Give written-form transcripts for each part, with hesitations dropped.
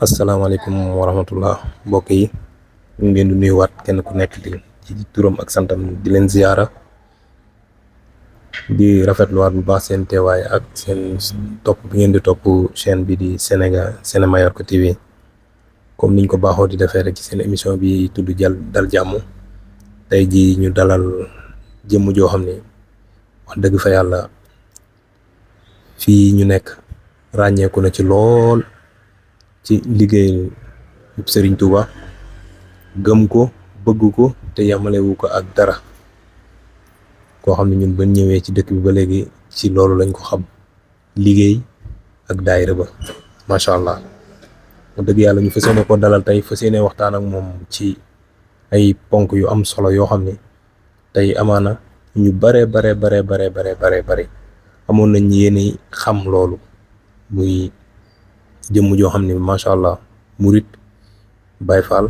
asalaamaaleykum wa rahmatullah mbokk yi ñu ngi leen di nuyuwaat kenn ku nekk di ci turam ak santam di leen ziyaara di rafetluwaat bu baax seen teewaay ak seen topp bi ngeen di topp chaîne bi di Sénémallorca TV comme niñ ko baaxoo di defee rek ci seen émission bi tudd dal jàmm tey ji ñu dalal jëmm joo xam ne wax dëgg fa yàlla fii ñu nekk ràññeeku na ci lool ci liggéey Serigne Touba gëm ko bëgg ko te yamalewu ko ak dara koo xam ne ñun ba ñëwee ci dëkk bi ba léegi ci loolu lañ ko xam liggéey ak daayira ba macha allah mu dëgg yàlla ñu fas yéene ko dalal tey fas yéene waxtaan ak moom ci ay ponk yu am solo yoo xam ne tey amaana ñu bare amoon nañ yéene xam loolu muy jëmm joo xam ne macha allah murit Baay Faal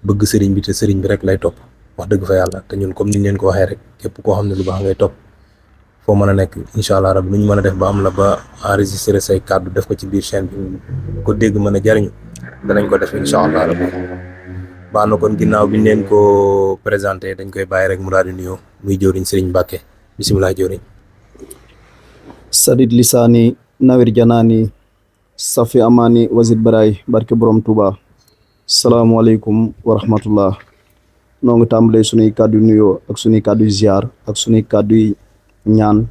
bëgg sëriñ bi te sëriñ bi rek lay topp wax dëgg fa yàlla te ñun comme niñ leen ko waxee rek képp koo xam ne lu baax ngay topp foo mën a nekk incha allah rabbi nu ñu mën a def ba am la ba enregistrer say kàddu def ko ci biir chaîne bi ko dégg mën a jariñu danañ ko def incha allah rabbi baax na kon ginnaaw bi ñu leen ko présenté dañ koy bàyyi rek mu daal di nuyoo muy jëwriñ sëriñ Mbàkke bisimilah jëwriñ. sadid lisaani nawir janaani safi amaani wasid baraay barke borom Touba salaamaaleykum wa rahmatullah noo ngi tàmbalee sunuy kàddu nuyoo ak sunuy kàddu ziar ak sunuy kàddu ñaan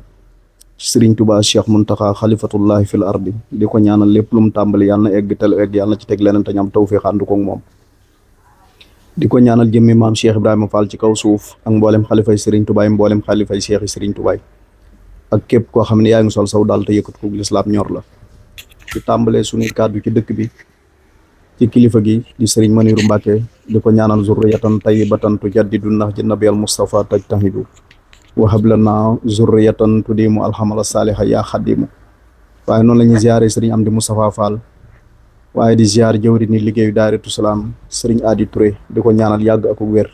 Serigne Touba Cheikh Muntaxa xalifatullahi fil ardi di ko ñaanal lépp lu mu tàmbali yàlla na egg tel egg yàlla na ci teg leneen te ñam tawfiix ànd ko moom di ko ñaanal jëmmi maam Cheikh Ibrahima Fall ci kaw suuf ak mboolem xalifay Serigne Touba yi mboolem xalifay Cheikh yi Serigne Touba yi ak képp koo xam ne yaa ngi sol saw daal te yëkkat ko lislaam ñor la di tàmbalee suñuy kàddu ci dëkk bi ci kilifa gi di Serigne Maniru Mbàkke di ko ñaanal zurriyatan tayyibatan tujaddidu nax ji nabiyal Mustafa tajtahidu wa hab lana zurriyatan tudimu alhamala saaliha yaa xadimu waaye noonu la ñuy ziare Serigne Amdi Moustapha Fall waaye di ziar jëwri ni liggéeyu Daaratu Salaam Serigne Adi Touré di ko ñaanal yàgg ak wér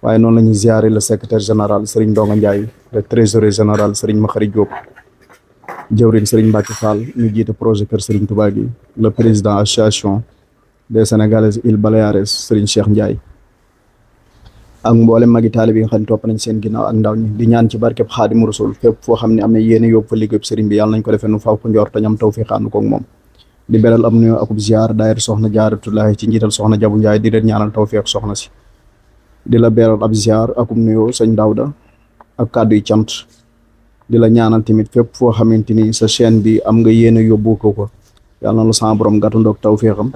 waaye noonu la ñuy ziare le secrétaire général Serigne Ndonga Ndiaye le trésorier général Serigne Makhari Diop jëwriñ Serigne Mbacke Fall ñu jiite projet Kër Serigne Touba gi le président association des Sénégalais Îles Baléares Serigne Cheikh Ndiaye ak mboolem magi taalibe bi nga xam ne topp nañ seen ginnaaw ak ndaw ñi di ñaan ci barkeb Xaadimu Rasul fépp foo xam ne am na yéene yóbbu fa liggéeyub Serigne bi yàlla nañ ko defee nu faw ko njor te ñam tawfiix ànd ko ak moom di beral am nuyoo akub ziar daayira soxna Jaaratullaahi ci njiital soxna Jabu Ndiaye di leen ñaanal tawfiix soxna si di la beral ab ziar akub nuyoo sëñ Daawda ak kàddu yi cant di la ñaanal tamit fépp foo xamante ni sa chaîne bi am nga yéene yóbbu ko yàlla na la sama borom gàttandoog tawféexam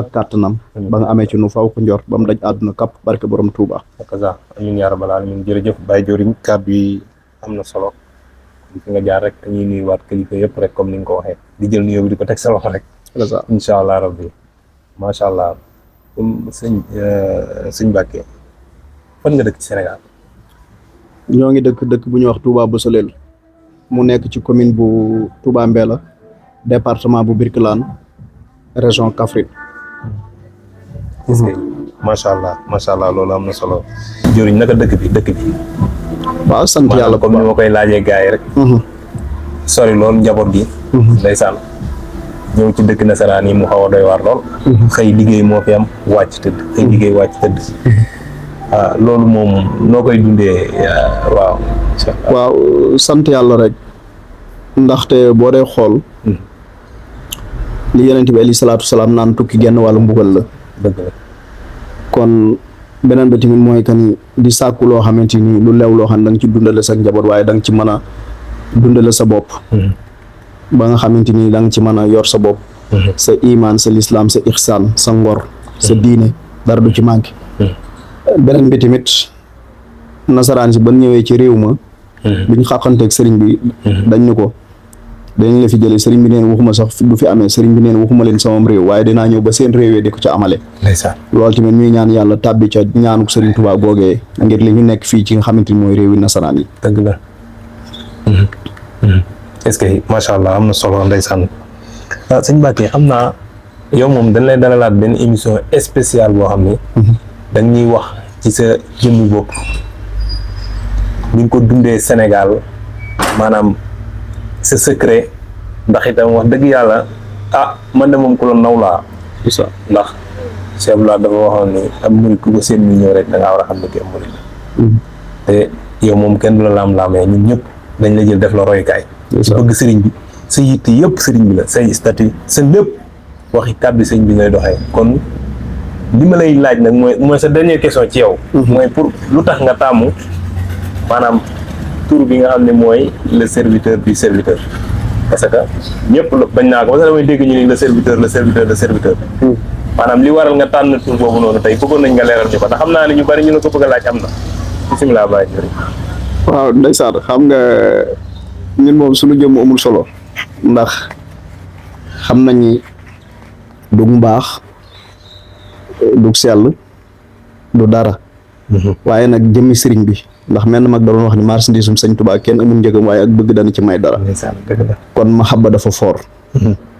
ak kàttanam ba nga amee ci nu faw ko njort ba mu daj àdduna kapp barke borom Touba. akaza amiin yaa rabbal aalamiin jërëjëf Baye Joriñ kàddu yi am na solo fi nga jaar rek dañuy nuyuwaat kilifa yëpp rek comme ni nga ko waxee di jël nuyoo bi di ko teg sa loxo rek. incha allah rabbi macha allah sëñ Mbàkke fan nga dëkk ci Sénégal. ñoo ngi dëkk bu ñuy wax Touba Bosolel mu nekk ci commune bu Touba Mbella département bu Birkelane région Kaffrine. macha allah loolu am na solo. jëriñ naka dëkk bi. waaw sant yàlla comme ni ma koy laajee gars yi rek. sori lool njaboot gi. ndeysaan ñëw ci dëkk nasaraan yi mu xaw a doy waar lool. xëy liggéey moo fi am wàcc tëdd. loolu moom noo koy dundee waaw sant yàlla rek ndaxte boo dee xool li yonent bi alayhi salaatu salaam naan tukki genn wàllu mbugal la dëgg la kon beneen ba tamit mooy que ni di sàkku loo xamante ni lu leew loo xam ne da nga ci dundale sa njaboot waaye da nga ci mën a dundale sa bopp ba nga xamante ni da nga ci mën a yor sa bopp sa imaan sa lislaam sa ixsaan sa ngor sa diine dara du ci manqué beneen bi tamit nasaraan si ban ñëwee ci réew ma biñ xàqanteeg sëriñ bi dañ ñu ko dañ la fi jëlee sëriñ bi neen waxuma sax du fi amee sëriñ bi neen waxuma leen samam réew waaye dinaa ñëw ba seen réew yi di ko ca amale loolu tamit ñuy ñaan yàlla tàbbi ca ñaanuk sëriñ Tuubaa googee ngir li ñu nekk fii ci nga xamante ni mooy réewi nasaraan yi dëgg la est-ce que macha allah am na solo ndeysaan sëñ Mbacke xam naa yow moom dañ lay dalalaat benn émission spéciale boo xam ne dañ ñuy wax ci sa jëmmi bopp ñu ngi ko dundee Sénégal maanaam sa secret ndax itam wax dëgg yàlla man de moom ku la naw laa c'est ça. ndax Cheikh Abdoulaye dafa waxoon ni am murit ku ko seen mi ñëw rek da ngaa war a xam ne ki am murit la te yow moom kenn du la laam-laamee ñun ñëpp dañ la jël def la royukaay ci bëgg sëriñ bi sa yitte yëpp sëriñ bi la say statut sa lépp waxi kàddu sëriñ bi ngay doxee. kon li ma lay laaj nag mooy sa dernière question ci yow mooy pour lu tax nga tàmmu maanaam tur bi nga xam ne mooy le serviteur du serviteur parce que ñëpp la bañ naa ko parce que damay dégg ñu ni le serviteur maanaam li waral nga tànn tur boobu noonu tey bëggoon nañ nga leeral ñu ko ndax xam naa ne ñu bari ñu la ko bëgg a laaj am na bisimilah baay jëriñ. waaw ndeysaan xam nga ñun moom suñu jëmm amul solo ndax xam nañ ni du mbaax du sell du dara waaye nag jëmmi sëriñ bi ndax menn mag da doon wax ni marchandisum sëñ Tuubaa kenn amul njëgam waaye ak bëgg dana ci may dara kon mahabba dafa foor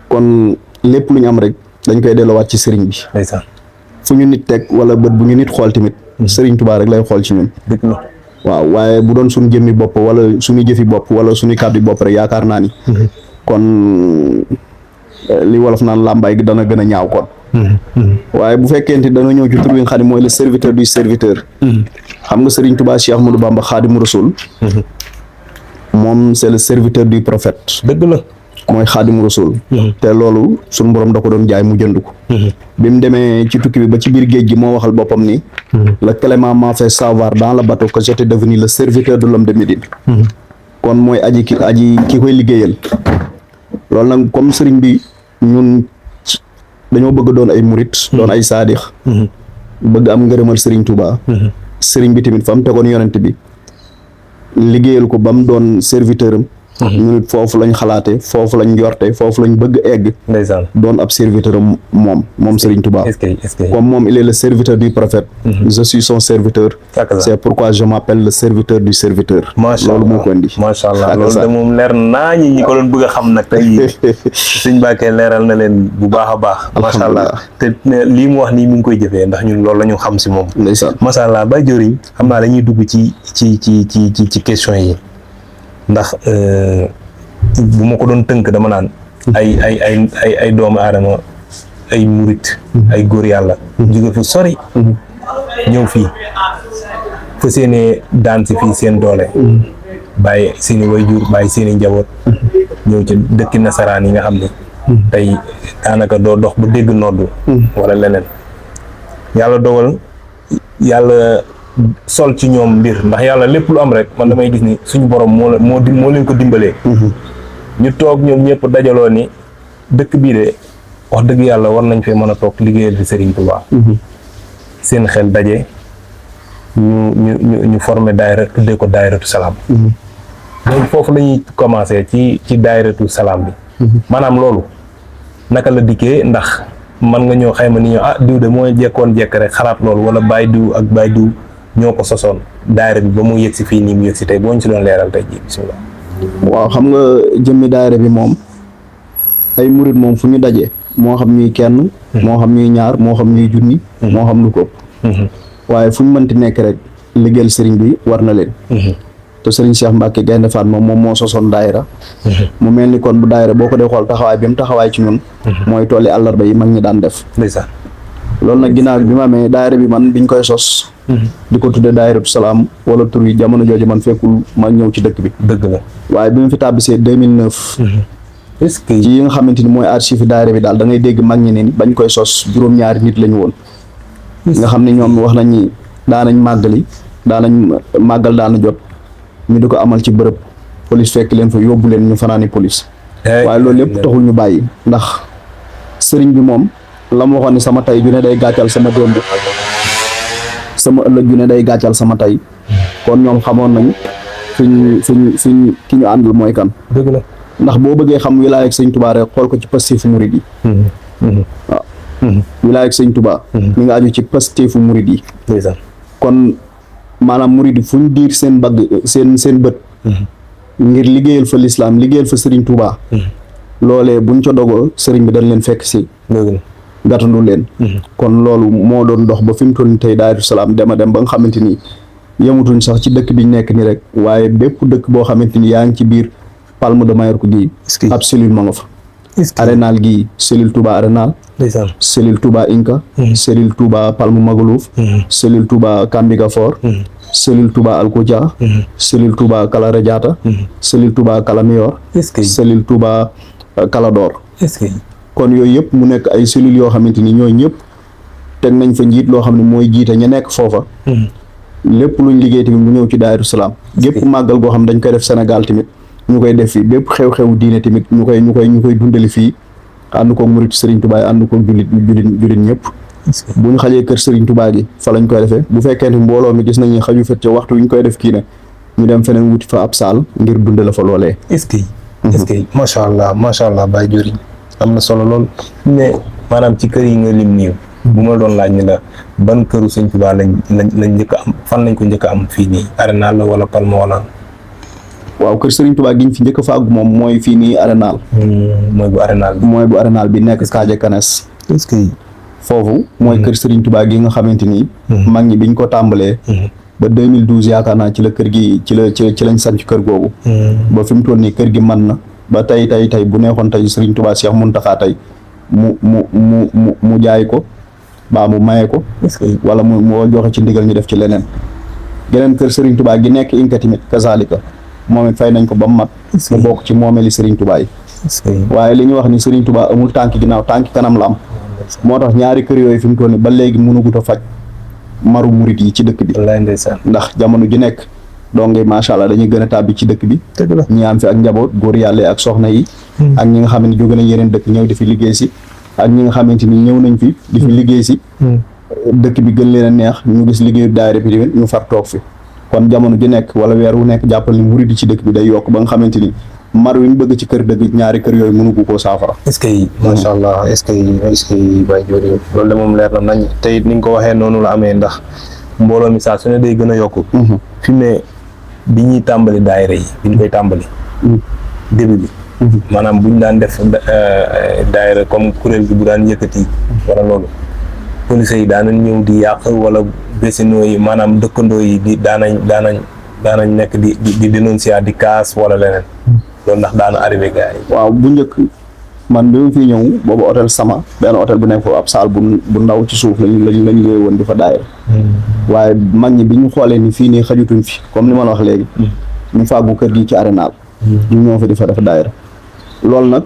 kon lépp lu ñu am rek dañ koy delloowaat ci sëriñ bi fu ñu nit teg wala bët bu ñu nit xool tamit sëriñ Tuubaa rek lay xool ci ñun waaw waaye bu doon suñu jëmmi bopp wala suñu jëfi bopp wala suñu kàddu bopp rek yaakaar naa ni kon li wolof naan làmbaay gi dana gën a ñaaw kon waaye bu fekkente dana ñëw ci tur wi nga xam ne mooy le serviteur du serviteur xam nga Serigne Touba Cheikh Ahmadou Bamba Khadimu Rasul moom c'est le serviteur du prophète dëgg la mooy Khadimu Rasul te loolu suñu borom da ko doon jaay mu jënd ko bi mu demee ci tukki bi ba ci biir géej gi moo waxal boppam ni le Clément m'a fait savoir dans le bateau que j'étais devenu le serviteur de l'homme de Médine kon mooy aji ki koy liggéeyal loolu nag comme sëriñ bi ñun dañoo bëgg doon ay murit doon ay saadix bëgg am ngërëmal sëriñ Touba sëriñ bi tamit fa mu tegoon yonent bi liggéeyal ko ba mu doon serviteur am ñu nit foofu lañ xalaate foofu lañ yorte foofu lañ bëgg egg ndeysaan doon ab serviteur am moom Serigne Touba comme moom il est le serviteur du prophète je suis son serviteur c'est pourquoi je m'appelle le serviteur du serviteur loolu moo ko indi macha allah loolu de moom leer naa ñi ko doon bëgg a xam nag tey Sëñ Mbàkke leeral na leen bu baax a baax macha allah te lii mu wax nii mu ngi koy jëfee ndax ñun loolu la ñu xam si moom ndeysaan macha allah Baye Jëriñ xam naa dañuy dugg ci question yi ndax bu ma ko doon tënk dama naan ay doomu aadama ay murit ay góor yàlla jóge fu sori ñëw fii fa seeni daan si fii seen doole bàyyi seeni wayjur bàyyi seeni njaboot ñëw ci dëkki nasaraan yi nga xam ne tey daanaka doo dox bu dégg noddu wala leneen yàlla dogal yàlla sol ci ñoom mbir ndax yàlla lépp lu am rek man damay gis ni suñu borom moo leen ko dimbalee ñu toog ñoom ñëpp dajaloo ni dëkk bii de wax dëgg yàlla war nañ fee mën a toog liggéeyal fi Serigne Touba seen xel daje ñu formé daayira tuddee ko daayiratu salaam donc foofu la ñuy commencé ci daayiratu salaam bi maanaam loolu naka la dikkee ndax man nga ñëw xayma ni ñëw diw de mooy jekkoon jekk rek xalaat loolu wala baay diw ak baay diw ñoo ko sosoon daayira bi ba mu yëg si fii nii mu yëg si tey boo ñu si doon leeral tey ji bisimilah. waaw xam nga jëmmi daayira bi moom ay murit moom fu ñu dajee moo xam ñuy kenn moo xam ñuy ñaar moo xam ñuy junni moo xam lu ko waaye fu ñu mënti nekk rek liggéeyal sëriñ bi war na leen te sëriñ Cheikh Mbacke Gaynde Fatma moom moo sosoon daayira mu mel ni kon bu daayira boo ko dee xool taxawaay bi mu taxawaay ci ñun mooy tooli àllarba yi mag ñi daan def loolu nag ginnaaw bi ma amee daayira bi man biñ koy sos di ko tudde daayiratu salaam wala tur yi jamono jooju man fekkul ma ñëw ci dëkk bi dëgg la waaye bi mu fi tàbbisee 2009 est-ce que ci yi nga xamante ni mooy archive daayira bi daal da ngay dégg mag ñi ne bañ koy sos juróom-ñaari nit lañu woon nga xam ne ñoom wax nañ ni daanañ màggali daanañ màggal daana jot ñu di ko amal ci bërëb police fekk leen fa yóbbu leen ñu fanaani police waaye loolu lépp taxul ñu bàyyi ndax sëriñ bi moom la mu waxoon ni sama tay ju ne day gàccal sama démb sama ëllëg ju ne day gàccal sama tay kon ñoom xamoon nañ fiñ ki ñu àndal mooy kan dëgg la ndax boo bëggee xam wilaaya ak sëñ Touba rek xool ko ci pasteefu murid yi waaw wilaaya ak sëñ Touba mi nga aju ci pasteefu murid yi kon maanaam murid yi fu ñu diir seen bagg seen bët ngir liggéeyal fa lislaam liggéeyal fa sëriñ Touba loolee buñ ca dogoo sëriñ bi dañ leen fekk si gàttandu leen kon loolu moo doon dox ba fi mu toll tey daayiratu salaam dem ba nga xamante ni yemutuñ sax ci dëkk bi ñu nekk ni rek waaye bépp dëkk boo xamante ni yaa ngi ci biir Palme de Mallorca gii ab cellule ma nga fa Arénal gii cellule Touba Arénal ndeysaan. cellule Touba Inca. cellule Touba Palmu Magaluf. cellule Touba Kambigafor. cellule Touba Alkudia. cellule Touba Kala Radiata. cellule Touba Kala Miyor. est-ce que cellule Touba Kalador. est-ce que kon yooyu yëpp mu nekk ay cellules yoo xamante ni ñooñu ñëpp teg nañ fa njiit loo xam ne mooy jiite ña nekk foofa. lépp luñ liggéey tamit mu ñëw ci Daaru Salaam. gépp màggal goo xam dañ koy def Sénégal tamit ñu koy def fii bépp xew-xewu diine tamit ñu koy dundali fii ànd koog murit Serigne Touba ànd koog jullit ñëpp. bu ñu xajee kër Serigne Touba gi fa lañ koy defee bu fekkee ne mbooloo mi gis nañu xaju fet ca waxtu wi ñu koy def kii ne ñu dem feneen wuti fa ab saal ngir dundale fa loolee. est-ce que est-ce que macha allah Baye Diori am na solo lool mais maanaam ci kër yi nga lim nii bu ma doon laaj ni la ban këru Sëñ Touba lañ njëkk a am fan lañ ko njëkk a am fii nii Arénal la wala Palma wala. waaw kër Serigne Touba gi ñu fi njëkk a fàggu moom mooy fii nii Arénal. mooy bu Arénal bi nekk Kaaje Kanes. est-ce que foofu mooy kër Serigne Touba gi nga xamante ni. mag ñi biñ ko tàmbalee. ba 2012 yaakaar naa ci la kër gi ci lañ sanc kër googu. ba fi mu toll nii kër gi mën na ba tey bu neexoon tey Serigne Touba Cheikh Mountakha tey mu jaay ko baa mu maye ko. wala mu joxe ci ndigal ñu def ci leneen. geneen kër Serigne Touba gi nekk Inca tamit kazalika moom it fay nañ ko ba mu mat. mu bokk ci moomeeli Serigne Touba yi. waaye li ñu wax ni Serigne Touba amul tànk ginnaaw tànk kanam la am. moo tax ñaari kër yooyu fi mu toll nii ba léegi mënugut a faj maru murit yi ci dëkk bi. ndax jamono ji nekk donc macha allah dañuy gën a tàbbi ci dëkk bi. ñi am fi ak njaboot góor yàlla ak soxna yi. ak ñi nga xam ne jóge nañ yeneen dëkk ñëw di fi liggéey si. ak ñi nga xamante ni ñëw nañ fi di fi liggéey si. dëkk bi gën leen a neex ñu gis liggéeyu daayira bi tamit ñu far toog fi. kon jamono ji nekk wala weer wu nekk jàppal ni murit yi ci dëkk bi day yokk ba nga xamante ni mar wi ñu bëgg ci kër dëgg ñaari kër yooyu mënu koo saafara. est-ce que macha allah est-ce que Baye Diori loolu de moom leer na nañ te it ni nga ko waxee noonu la amee ndax mbooloo mi saa su ne day gën a yokku. fi mu ne bi ñuy tàmbali daayira yi bi ñu koy tàmbali. début bi. maanaam bu ñu daan def daayira comme kuréel gi bu daan yëkkati wala loolu police yi daanañ ñëw di yàq wala bésinoo yi maanaam dëkkandoo yi di daanañ nekk di dénoncer di kaas wala leneen. loolu ndax daana arrivé gars yi. waaw bu njëkk man bi ma fi ñëw boobu hôtel Sama benn hôtel bu nekk foofu ab saal bu ndaw ci suuf lañ ñëwee woon di fa daayira. waaye mag ñi bi ñu xoolee ni fii nii xajutuñ fi comme li ma la wax léegi. ñu fàggu kër gi ci Arénal. ñu ñëw fi di fa def daayira. loolu nag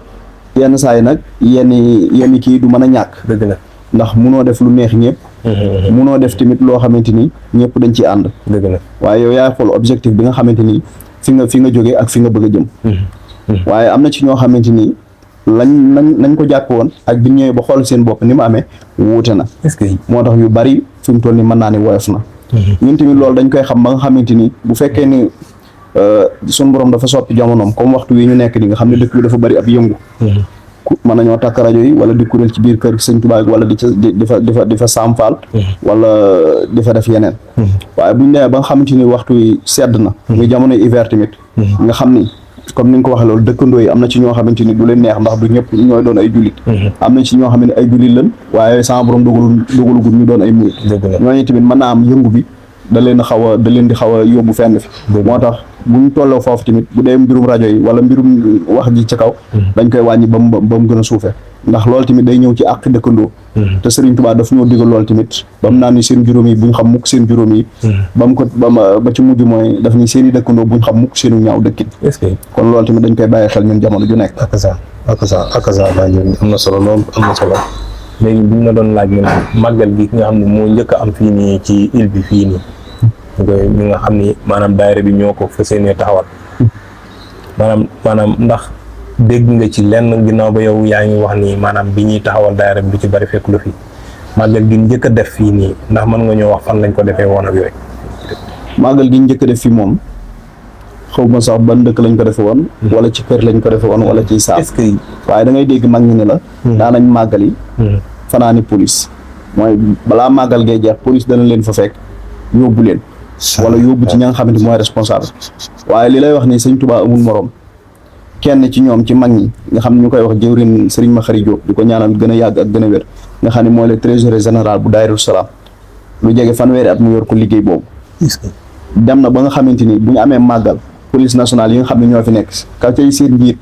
yenn saa yi nag yenn kii du mën a ñàkk. dëgg la ndax munoo def lu neex ñëpp. munoo def tamit loo xamante ni ñëpp dañ ci ànd. dëgg la waaye yow yaay xool objectif bi nga xamante ni fi nga jógee ak fi nga bëgg a jëm. waaye am na ci ñoo xamante ni lañ ko jàpp woon ak bi ñëwee ba xool seen bopp ni mu amee wuute na. est-ce que moo tax yu bari fi mu toll ni mën naa ni woyof na. ñun tamit loolu dañ koy xam ba nga xamante ni bu fekkee ni suñu borom dafa soppi jamonoom comme waxtu wi ñu nekk ni nga xam ne dëkk bi dafa bari ab yëngu. mën nañoo takk rajo yi wala di kuréel ci biir kër Sëñ Tuubaa wala di fa saamfaal. wala di fa def yeneen. waaye buñ demee ba nga xamante ni waxtu wi sedd na. muy jamonoy hiver tamit. nga xam ni comme ni nga ko waxee loolu dëkkandoo yi am na ci ñoo xamante ni du leen neex ndax du ñëpp ñooy doon ay jullit. am na ci ñoo xam ne ay jullit lañ waaye sama borom dogalugul ñu doon ay murit. ñooñu tamit mën naa am yëngu bi da leen di xaw a yóbbu fenn fi. moo tax bu ñu tolloo foofu tamit bu dee mbirum rajo yi wala mbirum wax ji ci kaw. dañ koy wàññi ba mu gën a suufee ndax loolu tamit day ñëw ci àq dëkkandoo. te Serigne Touba daf ñoo digal loolu tamit ba mu naan ni seen juróom yi bu ñu xam mukk seen juróom yi. ba ci mujj mooy daf ni seen i dëkkandoo bu ñu xam mukk seenu ñaaw dëkkin. est-ce que kon loolu tamit dañ koy bàyyi xel ñun jamono ju nekk. ak ça am na solo lool am na solo léegi bu ñu la doon laaj ñun màggal gi nga xam ne moo njëkk a am fii nii ci île bi fii nii. ñi nga xam ni maanaam daayira bi ñoo ko fas yéenee taxawal maanaam ndax dégg nga ci lenn ginnaaw ba yow yaa ngi wax ni maanaam bi ñuy taxawal daayira bi du ci bari fekk lu fi màggal gi njëkk a def fii nii ndax mën nga ñoo wax fan lañ ko defee woon ak yooyu. màggal gi njëkk a def fii moom xaw ma sax ban dëkk lañ ko defee woon. wala ci kër lañ ko defee woon wala ci saal. est-ce que waaye da ngay dégg mag ñi ne la. daanañ màggal yi. fanaani police mooy balaa màggal gee jeex police dana leen fa fekk yóbbu leen. wala yóbbu ci ña nga xamante mooy responsable. waaye li lay wax ni Sëñ Touba amul morom kenn ci ñoom ci mag ñi nga xam ne ñu koy wax jëwrin Serigne Makhari Diop di ko ñaanal gën a yàgg ak gën a wér nga xam ne mooy le trésorier général bu Daayiratu Salaam lu jege fanweeri at mu yor ko liggéey boobu. dem na ba nga xamante ni bu ñu amee màggal police nationale yi nga xam ne ñoo fi nekk ka cay seen njiit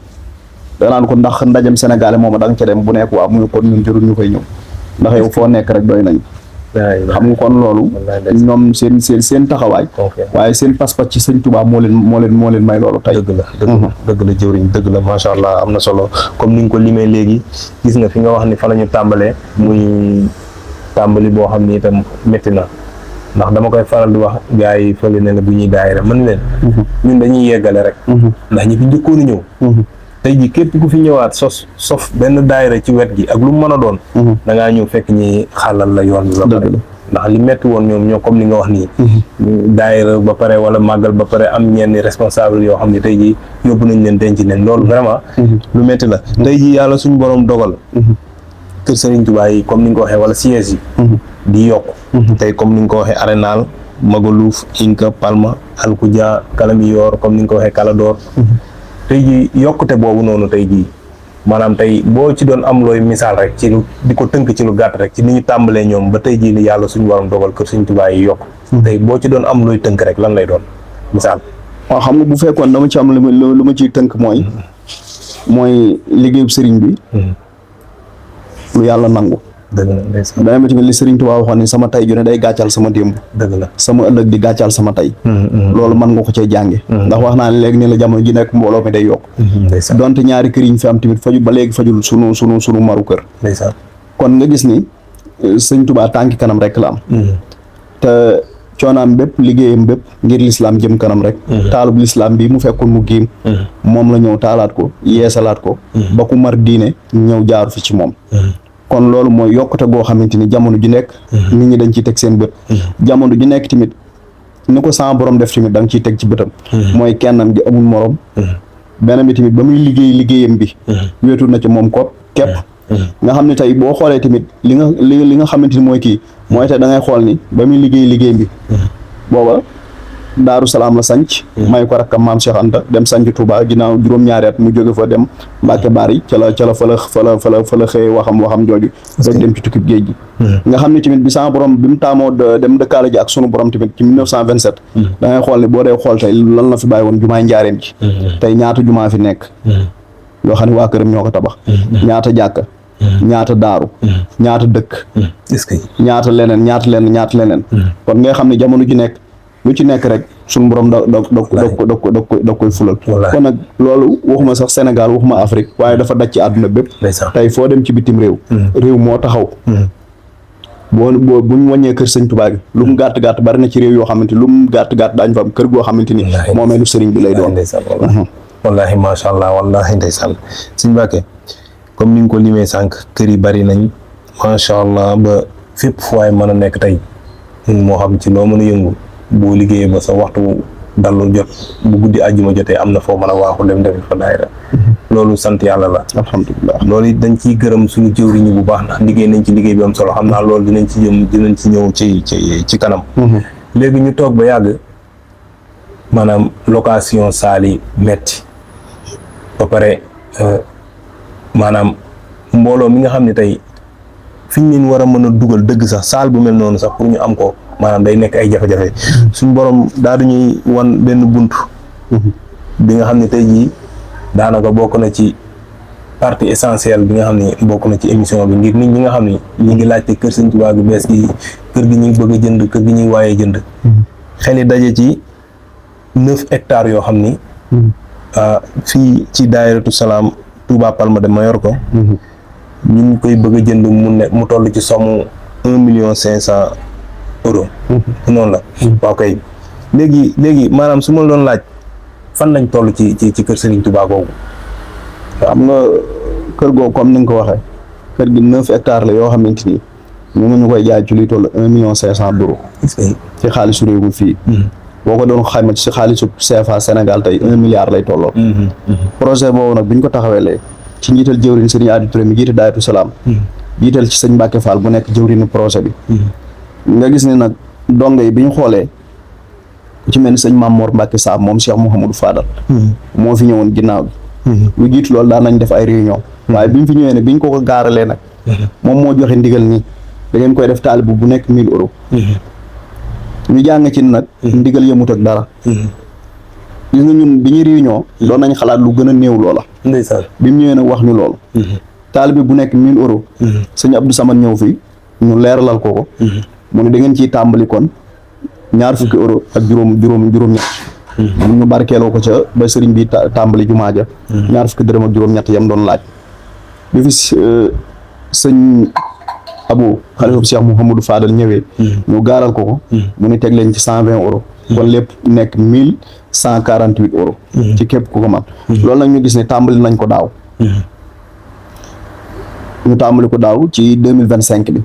danaan ko ndax ndajem sénégalais moom da nga ca dem bu nekk waaw mu kon ñun jërul ñu koy ñëw ndax yow foo nekk rek doy nañ xam nga kon loolu ñoom seen taxawaay waaye seen pas-pas ci sëñ Tuubaa moo leen may loolu tey dëgg la jëwriñ dëgg la macha allah am na solo comme ni nga ko limee léegi gis nga fi nga wax ni fa la ñu tàmbalee muy tàmbali boo xam ni itam métti na ndax dama koy faral di wax gars yi fële ne la bu ñuy daayira mën leen ñun dañuy yeggale rek ndax ñi fi njëkkoon a ñëw tey ji képp ku fi ñëwaat sof benn daayira ci wet gi ak lu mu mën a doon da ngaa ñëw fekk ñi xàllal la yoon bi ba pare ndax li metti woon ñoom ñoo comme li nga wax nii daayira ba pare wala màggal ba pare am ñenn responsable yoo xam ne tey ji yóbbu nañ leen denc leen loolu vraiment lu metti la tey ji yàlla suñu borom dogal kër Serigne Touba yi comme ni nga ko waxee wala siège yi di yokk tey comme ni nga ko waxee Arenal Magaluf Inca Palma Alkudia Kalamiyor comme ni nga ko waxee Kalador tey jii yokkute boobu noonu tey jii maanaam tey boo ci doon am looy misaal rek ci lu di ko tënk ci lu gàtt rek ci ni ñu tàmbalee ñoom ba tey jii ni yàlla suñu borom dogal kër Serigne Touba yi yokk tey boo ci doon am looy tënk rek lan lay doon misaal. waaw xam nga bu fekkoon dama ci am lu ma ciy tënk mooy liggéeyu sëriñ bi lu yàlla nangu. dëgg la ndeysaan. dana ma tamit li Serigne Touba waxoon ni sama tay ju ne day gàccal sama démb. dëgg la sama ëllëg di gàccal sama tay. loolu mën nga ko cee jànge ndax wax naa ne léegi ne la jamono ji nekk mbooloo mi day yokk. ndeysaan donte ñaari kër yi ñu fi am tamit faju ba léegi fajul sunu maru kër. ndeysaan kon nga gis ni Serigne Touba tànki kanam rek la am. te coonaam bépp liggéeyam bépp ngir lislaam jëm kanam rek. taalub lislaam bi mu fekkoon mu giim. moom la ñëw taalaat ko yeesalaat ko. ba ku mar diine ñëw jaaru fi ci moom. kon loolu mooy yokkute goo xamante ni jamono ju nekk nit ñi dañ ciy teg seen bët jamono ju nekk tamit ni ko sama borom def tamit da nga ciy teg ci bëtam mooy kennam gi amul morom beneen bi tamit ba muy liggéeyam bi wéetul na ci moom ko képp nga xam ne tey boo xoolee tamit li nga xamante ni mooy kii mooy tey da ngay xool ni ba muy liggéeyam bi booba Daaru Salaam la sanc may ko rakkam maam Cheikh Anta dem sanc Touba ginnaaw juróom-ñaari at mu jóge fa dem Mbàkke Bari ca la fa la xëy waxam jooju rek dem ci tukkib géej gi nga xam ne tamit bi sama borom bi mu taamoo dem dëkkaale ji ak sunu borom tamit ci 1927 da ngay xool ne boo dee xool tey lan la fi bàyyi woon jumaay njaareem ji tey ñaata jumaa fi nekk yoo xam ne waa këram ñoo ko tabax ñaata jàkka ñaata daaru ñaata dëkk est-ce que ñaata leneen kon ngay xam ne jamono ji nekk lu ci nekk rek suñu borom da koy fulal kon nag loolu waxuma sax Sénégal waxuma Afrique waaye dafa daj ci àdduna bépp tey foo dem ci bitim réew moo taxaw bu ñu wàññee kër sëñ Tuubaa gi lu mu gàtt bari na ci réew yoo xamante lu mu gàtt daañu fa am kër goo xamante ni moomeelu sëriñ bi lay doon wallaahi macha allah wallaahi ndeysaan sëñ Mbàkke comme ni nga ko limee sànq kër yi bari nañ macha allah ba fépp fu waay mën a nekk tey moo xam ci loo mën a yëngu boo liggéeyee ba sa waxtu dallu jot bu guddi àjjuma jotee am na foo mën a waaxu dem defi fa daayira loolu sant yàlla la alhamdulilah loolu it dañ ciy gërëm suñu jëwriñu bu baax ndax liggéey nañ ci liggéey bi am solo xam naa loolu dinañ ci ñëw ci kanam léegi ñu toog ba yàgg maanaam location saali metti ba pare maanaam mbooloo mi nga xam ne tey fi ñu leen war a mën a dugal dëgg sax saal bu mel noonu sax pour ñu am ko maanaam day nekk ay jafe-jafe suñ borom daa duñuy wan benn bunt bi nga xam ne tey jii daanaka bokk na ci partie essentielle bi nga xam ne bokk na ci émission bi ngir nit ñi nga xam ne ñi ngi laajte kër Sëñ Tuubaa gi bees gi kër gi ñu ngi bëgg a jënd kër gi ñuy waayee jënd xel yi daje ci 9 hectares yoo xam ni fii ci daayiratu Salaam Touba Palma de Mallorca ñu ngi koy bëgg a jënd mu toll ci somme 1,5 million noonu la waaw kay léegi maanaam su ma doon laaj fan lañ toll ci kër Serigne Touba googu am nga kër googu comme ni nga ko waxee kër gi 9 hectares la yoo xamante ni ñu ngi ñu koy jaay ci luy toll 1,5 million ci xaalisu réew mi fii boo ko doon xayma ci xaalisu CFA Sénégal tey 1 milliard lay tolloo projet boobu nag bi ñu ko taxaweelee ci njiital jëwriñ Serigne Adi Touré mi jiite Daayatu Salaam jiital ci sëñ Mbacke Fall bu nekk jëwriñu projet bi nga gis ne nag dongo yi bi ñu xoolee ku ci mel ni sëñ Mamour Mbacke Saab moom Cheikh Mouhamadou Fadal moo fi ñëwoon ginnaaw bi lu jiitu loolu daan nañ def ay réunion waaye bi mu fi ñëwee ne bi ñu ko gaaralee nag moom moo joxe ndigal nii da ngeen koy def taalibu bu nekk 1000 euros ñu jàng ci nag ndigal yëmut ak dara gis nga ñun bi ñu réunion doon nañ xalaat lu gën a néew loola ndeysaan. bi mu ñëwee nag wax ñu loolu. taalibe bu nekk 1000 euros. sëñ Abdou Samad ñëw fii ñu leeralal ko. mu ne da ngeen ciy tàmbali kon ñaar fukki euro ak juróom-ñett. mu ñu barkeeloo ko ca ba sëriñ bi tàmbali jumaa ja. ñaar fukki dërëm ak juróom-ñett yam doon laaj. bi fi sëñ Abou xalifa Cheikh Mouhamadou Fadal ñëwee. ñu gaaral ko. mu ni teg leen ci 120 euros. kon lépp nekk 1148 euros. ci képp ku ko man loolu nag ñu gis ne tàmbali nañ ko daaw. ñu tàmbali ko daaw ci 2025 bi.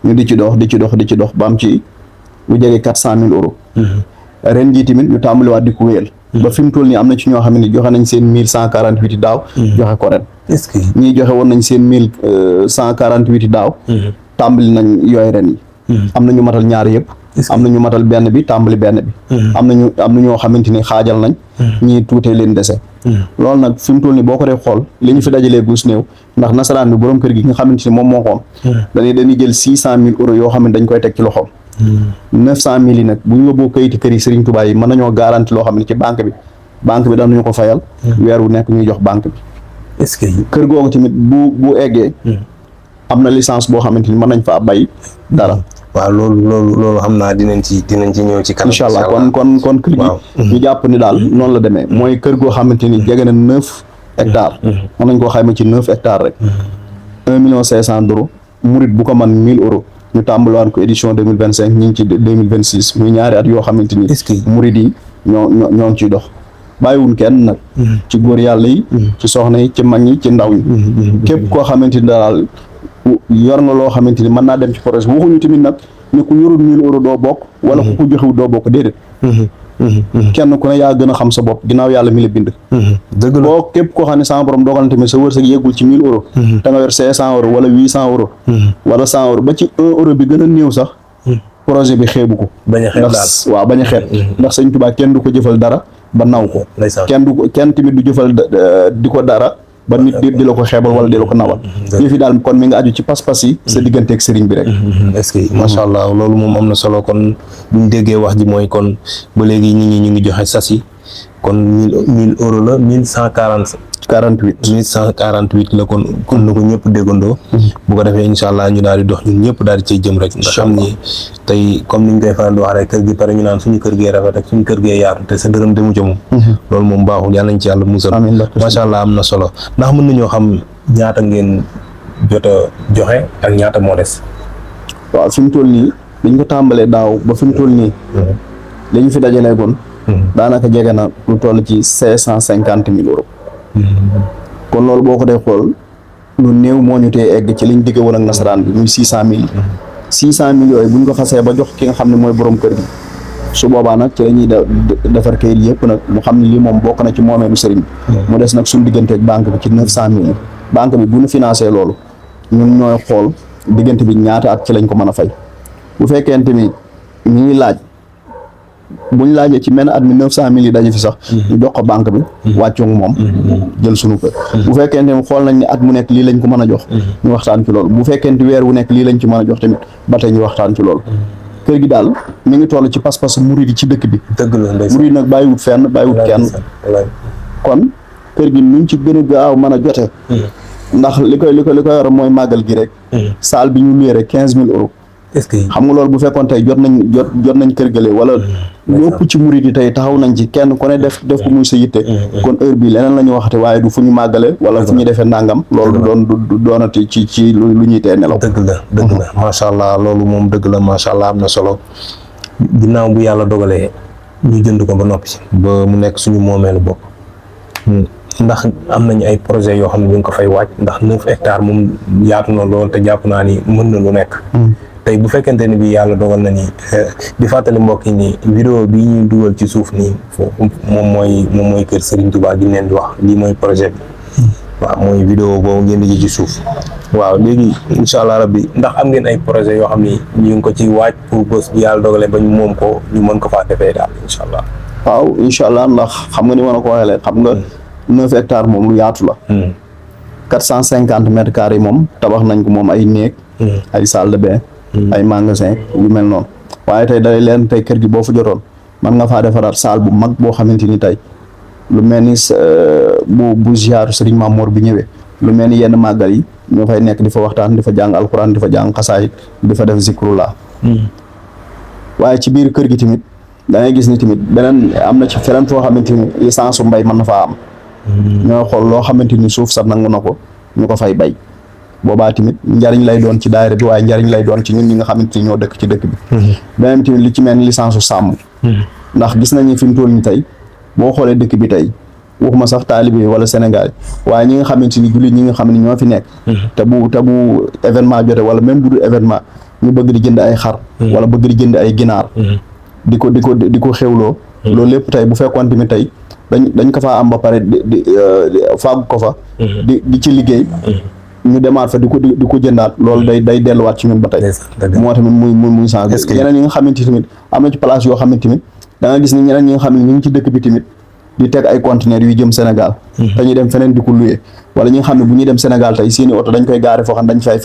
ñu di ci dox ba am ci lu jege 400 000 euros. ren jii tamit ñu tàmbaliwaat di ko wéyal. ba fi mu toll nii am na ci ñoo xam ne joxe nañ seen 1148 daaw. joxe ko ren. est-ce que ñii joxe woon nañ seen 1148 daaw. tàmbali nañ yooyu ren yi. am na ñu matal ñaar yëpp. am na ñu matal benn bi tàmbali benn bi. am na ñoo xamante ni xaajal nañ. ñii tuutee leen dese. loolu nag fi mu toll nii boo ko dee xool li ñu fi dajalee gus néew ndax nasaraan bi borom kër gi nga xamante ni moom moo xoom. dañuy jël 600 000 euros yoo xam ne dañ koy teg ci loxoom. 900 000 yi nag bu ñu yóbboo kayiti kër yi Serigne Touba yi mën nañoo garanti loo xam ne ci banque bi danañu ko fayal. weer wu nekk ñuy jox banque bi. est-ce que kër googu tamit bu eggee. am na licence boo xamante ni mën nañ fa bay dara. waaw loolu xam naa dinañ ci ñëw ci kanam. incha allah kon kër gi. ñu jàpp ni daal noonu la demee mooy kër goo xamante ni jege na 9 hectares. mën nañ koo xayma ci 9 hectares rek. 1,5 million murit bu ko man 1000 euros. ñu tàmbaliwaat ko édition 2025 ñu ngi ci 2026 muy ñaari at yoo xamante ni. est-ce que murit yi ñoo ngi ciy dox. bàyyiwul kenn nag. ci góor yàlla yi. ci soxna yi ci mag ñi ci ndaw ñi. képp koo xamante ni daal yor nga loo xamante ni mën naa dem ci projet waxuñu tamit nag ne ku yorul 1000 euros doo bokk. wala ku ko joxewu doo bokk déedéet. kenn ku ne yaa gën a xam sa bopp ginnaaw yàlla mi la bind. dëgg la boo képp koo xam ne sama borom dogal na tamit sa wërsëg yeggul ci 1000 euros. da nga yor 500 euros wala 800 euros. wala 100 euros ba ci 1 euro bi gën a néew sax. projet bi xeebu ko. bañ a xeeb daal waaw bañ a xeeb. ndax sëñ Tuubaa kenn du ko jëfal dara ba naw ko. kenn tamit du jëfal di ko dara. ba nit di la ko xeebal wala di la ko nawal. yëf yi daal kon mi nga aju ci pas-pas yi. sa digganteeg sëriñ bi rek. est-ce que macha allah loolu moom am na solo kon bu ñu déggee wax ji mooy kon ba léegi nit ñi ñu ngi joxe sas yi kon 1000 euros la 1148 la kon na ko ñëpp déggandoo. bu ko defee incha allah ñu daal di dox ñun ñëpp daal di cay jëm rek. nga xam ni tey comme niñ koy faral di wax rek kër gi pare ñu naan suñu kër gee rafet ak suñu kër gee yaatu te sa dërëm demu ca moom. loolu moom baaxul yàlla nañ ci yàlla musal. macha allah am na solo ndax mën nañoo xam ñaata ngeen jot a joxe ak ñaata moo des. waaw fi mu toll nii dañ ko tàmbalee daaw ba fi mu toll nii. li ñu fi dajalee kon. daanaka jege na lu toll ci 550 000 euros. kon loolu boo ko dee xool lu néew moo ñu tee egg ci liñ digge woon ak nasaraan bi muy 600 000. 600 000 yooyu buñ ko xasee ba jox ki nga xam ne mooy borom kër gi su boobaa nag ci la ñuy defar kayit yëpp nag mu xam ne lii moom bokk na ci moomeelu sëriñ bi. mu des nag suñu digganteeg banque bi ci 900 000 banque bi bu ñu financé loolu ñun ñooy xool diggante bi ñaata at ci lañ ko mën a fay bu fekkente ni ñu ngi laaj. buñ laajee ci menn at mi 900 000 yi daje fi sax. ñu jox ko banque bi. wàccoog moom. jël sunu kër. bu fekkente ni xool nañ ne at mu nekk lii lañ ko mën a jox. ñu waxtaan ci loolu bu fekkente weer wu nekk lii lañ ci mën a jox tamit ba tey ñu waxtaan ci loolu. kër gi daal mi ngi toll ci pas-pas murid yi ci dëkk bi. dëgg la murid nag bàyyiwut fenn bàyyiwut kenn. kon kër gi nuñ ci gën a gaaw mën a jote. ndax li koy yor mooy màggal gi rek. salle bi ñu luyee rek 15 000 euros. est-ce que xam nga loolu bu fekkoon tey jot nañ kër gële wala lépp ci murid yi tey taxaw nañ ci kenn ku ne def ko muy sa yitte kon heure bi leneen la ñu waxate waaye du fu ñu màggale wala fu ñu defee nangam loolu du doonati ci lu ñuy tee nelaw. dëgg la macha allah loolu moom dëgg la macha allah am na solo ginnaaw bu yàlla dogalee ñu jënd ko ba noppi ba mu nekk suñu moomeelu bopp ndax am nañ ay projet yoo xam ne ñu ngi ko fay waaj ndax 9 hectares moom yaatu na lool te jàpp naa ni mën na lu nekk. tey bu fekkente ni bi yàlla dogal na ni di fàttali mbokk yi ni vidéo bi ñuy dugal ci suuf nii foofu moom mooy kër Serigne Touba gi leen di wax lii mooy projet bi waaw mooy vidéo boobu ngeen di ci suuf waaw léegi incha allah rabbi ndax am ngeen ay projet yoo xam ni ñu ngi ko ci waaj pour bés bi yàlla dogalee ba ñu moom ko ñu mën ko faa defee daal incha allah. waaw incha allah ndax xam nga ni ma la ko waxee leen xam nga 9 hectares moom lu yaatu la. 450 mètres carrés moom tabax nañ ko moom ay néeg. ay salle de bain. ay magasin yu mel noonu waaye tey day leen tey kër gi boo fa jotoon man nga faa defaraat salle bu mag boo xamante ni tey lu mel ni bu ziaru Serigne Mamour bi ñëwee lu mel ni yenn màggal yi ñoo fay nekk di fa waxtaan di fa jàng alxuraan di fa jàng xasaayit di fa def zikrullah waaye ci biir kër gi tamit da ngay gis ni tamit beneen am na ci feneen foo xamante ni licence su mbay mën na faa am ñoo xool loo xamante ni suuf sa nangu na ko ñu ko fay bay boobaa tamit njariñ lay doon ci daayira bi waaye njariñ lay doon ci ñun ñi nga xamante ni ñoo dëkk ci dëkk bi beneen tamit li ci mel ni licence su sàmm ndax gis nañu fi mu toll ni tey boo xoolee dëkk bi tey waxuma sax taalibe wala Sénégal waaye ñi nga xamante ni jullit ñi nga xam ne ñoo fi nekk te bu événement jote wala même bu dul événement ñu bëgg di jënd ay xar wala bëgg di jënd ay ginaar di ko xewloo loolu lépp tey bu fekkoon tamit tey dañ ko faa am ba pare di fàggu ko fa di ci liggéey ñu demaat fa di ko jëndaat loolu day delluwaat ci ñun ba tey moo tamit muy changé yeneen yi nga xamante tamit am na ci place yoo xamante tamit da nga gis ni ñeneen ñi nga xam ne ñu ngi ci dëkk bi tamit di teg ay conteneurs yu jëm Sénégal te ñuy dem feneen di ko luye wala ñi nga xam ne bu ñuy dem Sénégal tey seeni oto dañ koy gaare foo xam dañ fay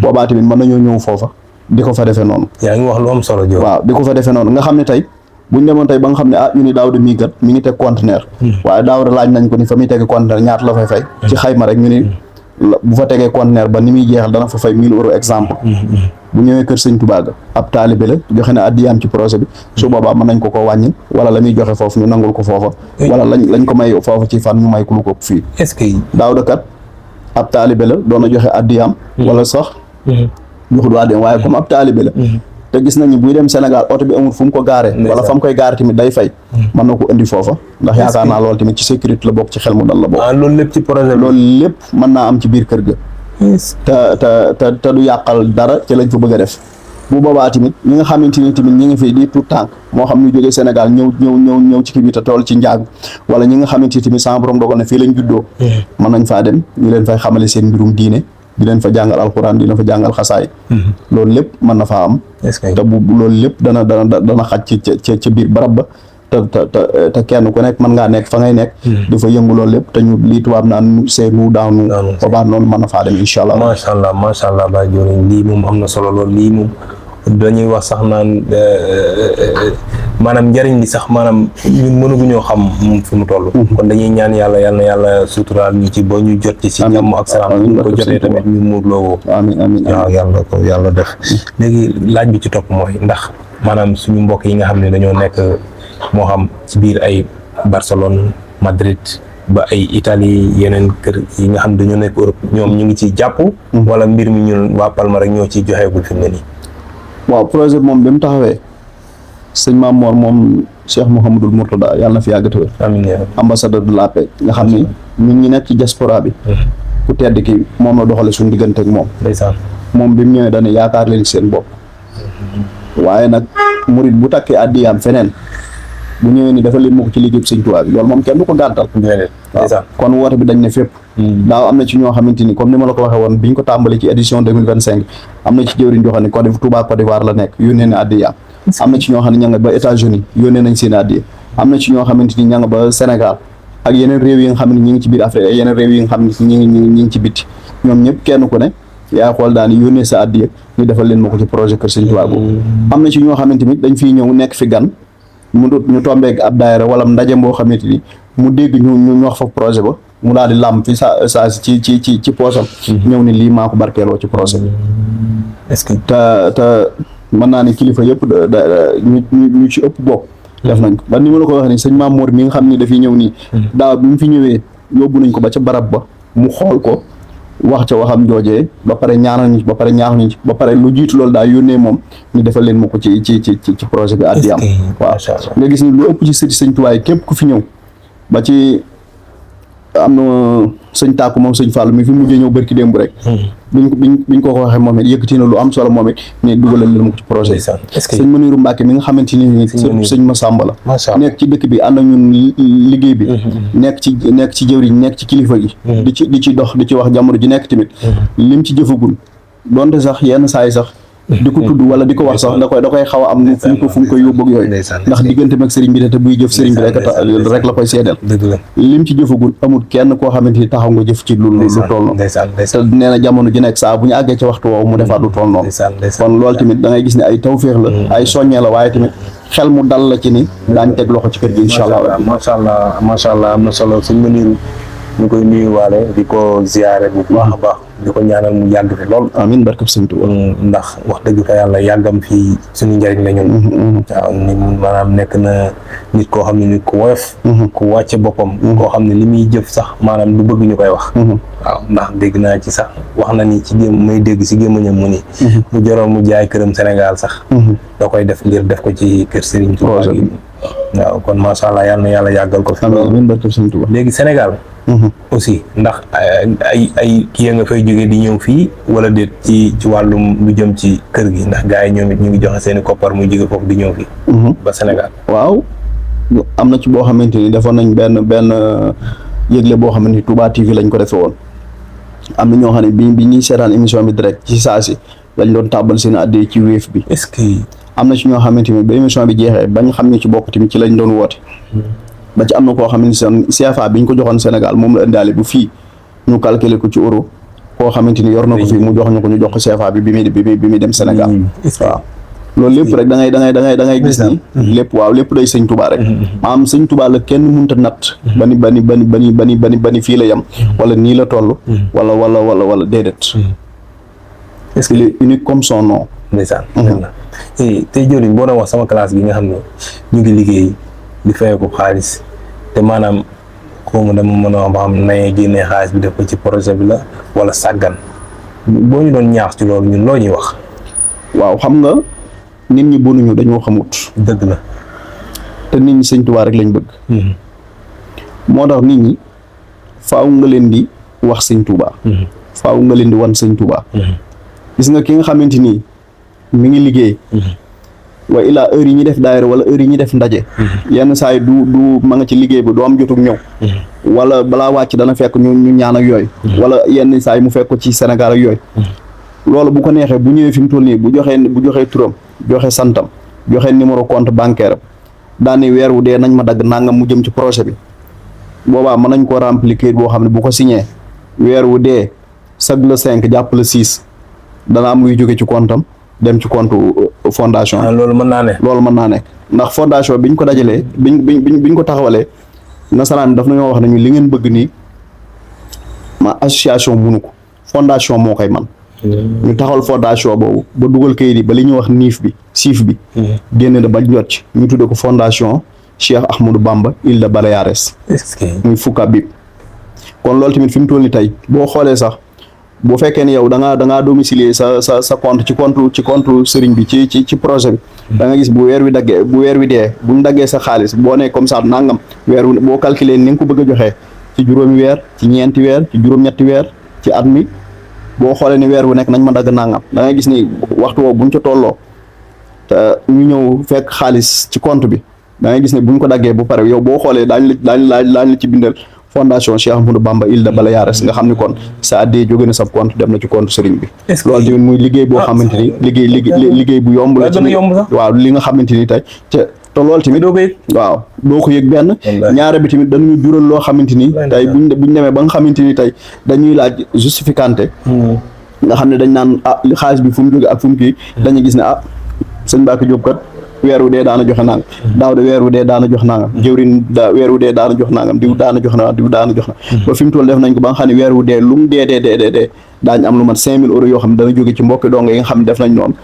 boobaa tamit mën nañoo ñëw foofa di ko fa defee noonu yaa ngi wax lu am solo Diop waaw di ko fa defee noonu nga xam ne tey buñ demoon tey ba nga xam ne ñu ni Daouda mii kat mi ngi teg conteneur waaye Daouda laaj nañ ko ni fa muy tege conteneur ñaata la fay ci xayma rek ñu ni bu fa tegee conteneur ba ni muy jeexal dana fa fay 1000 euros exemple bu ñëwee kër sëñ Touba ga ab taalibe la joxe na addiyaam ci projet bi su boobaa mën nañ ko wàññi wala la muy joxe foofu ñu nangul ko foofa wala lañ ko may foofa ci fan ñu may ku lu ko fii est-ce que Daouda kat ab taalibe la doon na joxe addiyaam wala sax joxul addiyaam waaye comme ab taalibe la te gis nañu buy dem Sénégal oto bi amul fu mu ko gaare wala fa mu koy gaare tamit day fay mën na ko indi foofa ndax yaakaar naa loolu tamit ci sécurité la bokk ci xel mu dal la bokk loolu lépp ci projet loolu lépp mën naa am ci biir kër ga te du yàqal dara ci lañ fa bëgg a def bu boobaa tamit ñi nga xamante ni tamit ñi ngi fi di tout tànk moo xam ñu jógee Sénégal ñëw ci kii bi te tool ci njaag wala ñi nga xamante ni tamit sama borom dogal na fii lañ juddoo mën nañ faa dem ñu leen fay xamale seen mbirum diine di leen fa jàngal alxuraan di leen fa jàngal xasaay loolu lépp mën na faa am te bu loolu lépp dana xaj ci biir barab ba te kenn ku nekk mën ngaa nekk fa ngay nekk di fa yëngu loolu lépp te ñu lii tubaab naan c'est nous dans nous boobaa noonu mën na faa dem incha allah macha allah Baye Diorine lii moom am na solo lool lii moom dañuy wax sax naan maanaam njëriñ li sax maanaam ñun mënaguñoo xam fi mu toll kon dañuy ñaan yal na yàlla suturaal ñu ci ba ñu jot ci si jàmm ak salaam ñu ko jotee tamit ñu muurloo amiin waaw yàlla def léegi laaj bi ci topp mooy ndax maanaam suñu mbokk yi nga xam ne dañoo nekk moo xam ci biir ay Barcelone Madrid ba ay Italie yeneen kër yi nga xam dañoo nekk Europe ñoom ñu ngi ciy jàpp wala mbir mi ñun waa Palma rek ñoo ciy joxeegul fi mu ne nii waaw projet moom bi mu taxawee sëñ Mamour moom Cheikh Mouhamadul Mourtada yàlla na fi yàgg te wér ambassadeur de la paix nga xam ni ñun ñi nekk ci diaspora bi ku tedd ki moom la doxale suñu diggante ak moom ndeysaan moom bi mu ñëwee dañu yaakaar leen seen bopp waaye nag murit bu takkee addiyaam feneen bu ñëwee ni dafa leen ma ko ci liggéey sëñ Tuubaa bi loolu moom kenn du ko gàntal waaw kon woote bi dañ ne fépp daaw am na ci ñoo xamante ni comme ni ma la ko waxee woon biñ ko tàmbali ci édition 2025 am na ci jëwriñ joo xam ne Côte d'Ivoire la nekk yónnee na addiyaam am na ci ñoo xam ne ña nga ba États-Unis yónnee nañ seen addiya am na ci ñoo xamante ni ña nga ba Sénégal ak yeneen réew yi nga xam ne ñi ngi ci biir Afrique ak yeneen réew yi nga xam ne ñi ngi ci bitti ñoom ñëpp kenn ku ne yaa xool daan yónnee sa addiya ñu defal leen ma ko ci projet Kër Sëñ Tuubaa boobu am na ci ñoo xamante ni dañ fiy ñëw nekk fi gan ñu tombeeg ab daayira wala ndaje boo xamante ni mu dégg ñu wax fa projet ba mu daal di làmb fi saa ci poosam ñëw ni lii maa ko barkeeloo ci projet bi est-ce que te mën naa ne kilifa yëpp ñu ci ëpp bokk def nañ ko ba ni ma la ko waxee ni sëñ Mamour mi nga xam ne dafiy ñëw nii daaw bi mu fi ñëwee yóbbu nañ ko ba ca barab ba mu xool ko wax ca waxam joojee ba pare ñaanal ñu ba pare ñaax ñu ba pare lu jiitu loolu daal yónnee moom ñu defal leen ma ko ci projet bi addi am waaw nga gis ni lu ëpp ci sëti sëñ Tuubaa képp ku fi ñëw ba ci am na sëñ Tàkku moom sëñ Fallou mi fi mujjee ñëw barki démb rek biñ ko waxee moom it yëkkati na lu am solo moom it ne dugalal leen ma ko ci projet bi sëñ Maniru Mbàkke mi nga xamante ni sëñ Masamba la nekk ci dëkk bi ànd ak ñun liggéey bi nekk ci jëwriñ nekk ci kilifa gi di ci dox di ci wax jamono ji nekk tamit lim ci jëfagul donte sax yenn saa yi sax di ko tudd wala di ko wax sax da koy xaw a am fu mu koy yóbbu ak yooyu ndax diggante mag sëriñ bi te buy jëf sëriñ bi rek la koy seedeel lim ci jëfagul amul kenn koo xamante ni taxaw nga jëf ci lu toll noonu te nee na jamono ji nekk saa bu ñu àggee ci waxtu woowu mu defaat lu toll noonu kon loolu tamit da ngay gis ne ay tawféex la ay soññee la waaye tamit xel mu dal la ci ni daañ teg loxo ci kër gi incha allah macha allah am na solo sëñ Maniru ñu koy nuyuwaale di ko ziyaare bu baax a baax di ko ñaanal mu yàgg fi lool. amiin barkab Sëñ Tuubaa. ndax wax dëgg fa yàlla yàggam fii suñu njëriñ la ñun. waaw ni maanaam nekk na nit koo xam ne nit ku woyof. ku wàcce boppam. koo xam ne li muy jëf sax maanaam du bëgg ñu koy wax. waaw ndax dégg naa ci sax wax na ni ci may dégg si gémmañam mu ni. mu joroon mu jaay këram Sénégal sax. da koy def ngir def ko ci kër Serigne Touba gi. waaw kon macha allah yal na yàlla yàggal ko fi. amiin barkab Sëñ Tuubaa. léegi Sénégal. aussi ndax ay kii nga fay jógee di ñëw fii wala déet ci wàllum lu jëm ci kër gi ndax gars yi ñoom it ñu ngi joxe seen i koppar muy jóge foofu di ñëw fii. ba Sénégal. waaw am na ci boo xamante ni defoon nañ benn yëgle boo xamante ni Touba TV lañ ko defee woon am na ñoo xam ne bi ñuy seetaan émission bi direct ci saa si lañ doon tàbbal seen addee ci Wave bi. est-ce que. am na ci ñoo xamante ni ba émission bi jeexee bañ xam ne ci bokk tamit ci lañ doon woote. ba ci am na koo xam ne seen CFA bi ñu ko joxoon Sénégal moom la indaale bu fii ñu calculer ko ci euro koo xamante ni yor na ko fii mu jox ñu jox ko CFA bi bi muy dem Sénégal. waaw loolu lépp rek da ngay gis ni. lépp waaw lépp day Sëñ Tuubaa rek. maanaam Sëñ Tuubaa la kenn mënut a natt. bani fii la yem. wala nii la toll. wala déedéet. est-ce que il est unique comme son nom. ndeysaan. tey jëriñ boo doon wax sama classe bi nga xam ne ñu ngi liggéey. di fay ko xaalis te maanaam xaw ma dama mën a wax ba xam nañu génnee xaalis bi def ko ci projet bi la wala sàggan boo ñu doon ñaax ci loolu ñun loo ñuy wax. waaw xam nga nit ñi bonuñu dañoo xamut. dëgg la. te nit ñi Sëñ Tuubaa rek lañ bëgg. moo tax nit ñi faaw nga leen di wax Sëñ Tuubaa. faaw nga leen di wan Sëñ Tuubaa. gis nga ki nga xamante ni mi ngi liggéey. waaye ilaa heure yi ñuy def daayira wala heure yi ñuy def ndaje. yenn saa yi du ma nga ci liggéey bi du am jotug ñëw. wala balaa wàcc dana fekk ñu ñaan ak yooyu. wala yenn saa yi mu fekk ko ci Sénégal ak yooyu. loolu bu ko neexee bu ñëwee fi mu toll nii bu joxee turam joxe santam joxe numéro compte bancaire am daani weer wu dee nañ ma dagg nangam mu jëm ci projet bi boobaa mën nañ koo remplir kayit boo xam ne bu ko signé weer wu dee chaque le 5 jàpp le 6 dana am luy jóge ci compte am dem ci compte fondation. loolu mën naa ne. loolu mën naa nekk ndax fondation biñ ko dajalee biñ ko taxawalee nasaraan daf nañoo wax nañu li ngeen bëgg nii ma association munu ko fondation moo koy man ñu taxawal fondation boobu ba dugal kayit yi ba li ñuy wax siif bi génn na ba jot ci ñu tudde ko fondation Cheikh Ahmadou Bamba Île de Baleares muy fukka bi kon loolu tamit fi mu toll ni tey boo xoolee sax boo fekkee ne yow da ngaa domicilier sa compte ci compte sëriñ bi ci projet bi da nga gis bu weer wi dee buñ daggee sa xaalis boo ne comme ça nangam weer wi boo calculer ni nga ko bëgg a joxee ci juróomi weer ci ñeenti weer ci juróom-ñetti weer ci at mi boo xoolee ni weer wu nekk nañ ma dagg nangam da ngay gis ni waxtu woowu buñ ca tolloo te ñu ñëw fekk xaalis ci compte bi da ngay gis ne buñ ko daggee bu pare yow boo xoolee daañu la ci bindal fondation Cheikh Ahmadou Bamba Île de Baleares nga xam ni kon sa addee jóge na sa compte dem na ci compte sëriñ bi loolu tamit muy liggéey boo xamante ni liggéey bu yomb la ci waaw li nga xamante ni tey te loolu tamit waaw doo ko yëg benn ñaare bi tamit dañuy jural loo xamante ni tey buñ demee ba nga xamante ni tey dañuy laaj justificante nga xam ne dañ naan xaalis bi fu mu jóge ak fu mu kii dañuy gis ne sëñ Mbacke Diop kat weer wu dee daana joxe nangam daaw de weer wu dee daana jox nangam jëwrin weer wu dee daana jox nangam diw daana jox na ba fi mu toll def nañ ko ba nga xam ne weer wu dee lu mu dee daañu am lu mat 5000 euros yoo xam ne dana jóge ci mbokki dong yi nga xam ne def nañ noonu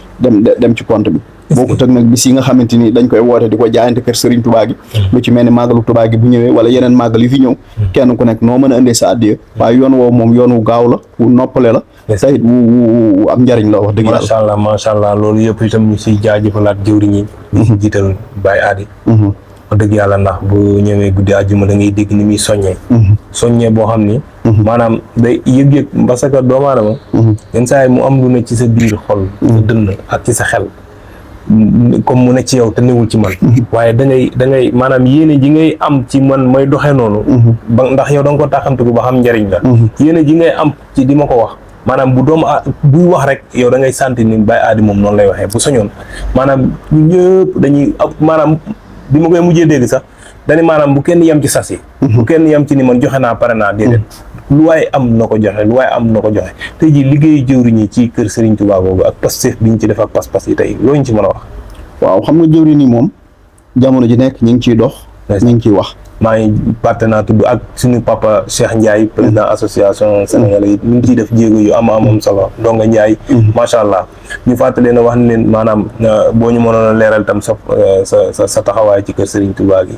dem ci compte bi boo ko tëg nag bis yi nga xamante ni dañ koy woote di ko jaayante kër Serigne Touba gi lu ci mel ni màggalu Touba gi bu ñëwee wala yeneen màggal yi fi ñëw kenn ku nekk noo mën a indee sa addiya waaye yoon woowu moom yoon wu gaaw la wu noppale la sayit wu am njariñ la wax dëgg yàlla macha allah loolu yëpp itam ñu siy jaajëfalaat jëwriñ yi ñu si jiital Baye Adi wax dëgg yàlla ndax bu ñëwee guddi àjjuma da ngay dégg ni muy soññee boo xam ni maanaam day yëg-yëg parce que doomu aadama yenn saa yi mu am lu ne ci sa biir xol sa dënn ak ci sa xel comme mu ne ci yow te newul ci man waaye da ngay maanaam yéene ji ngay am ci man may doxee noonu ba ndax yow da nga ko taxamtiku ba xam njariñ la yéene ji ngay am ci di ma ko wax maanaam bu doomu buy wax rek yow da ngay santi ni Baye Adi moom noonu lay waxee bu soñoon maanaam ñëpp dañuy maanaam bi ma koy mujjee dégg sax dañu maanaam bu kenn yem ci sas yi bu kenn yem ci ni man joxe naa pare naa déedéet lu waaye am na ko joxe lu waaye am na ko joxe tey jii liggéeyu jëwriñ yi ci kër Serigne Touba boobu ak Pastef bi ñu ci def ak pas-pas yi tey looñu ci mën a wax waaw xam nga jëwriñ yi moom jamono ji nekk ñu ngi ciy dox ñu ngi ciy wax maa ngi partenaire tudd ak suñu papa Cheikh Ndiaye président association sénégalais yi ñu ngi ciy def jéego yu am solo Ndonga Ndiaye macha allah ñu fàttali na wax ne leen maanaam boo ñu mënoon a leeral tam sa taxawaay ci kër Serigne Touba gi.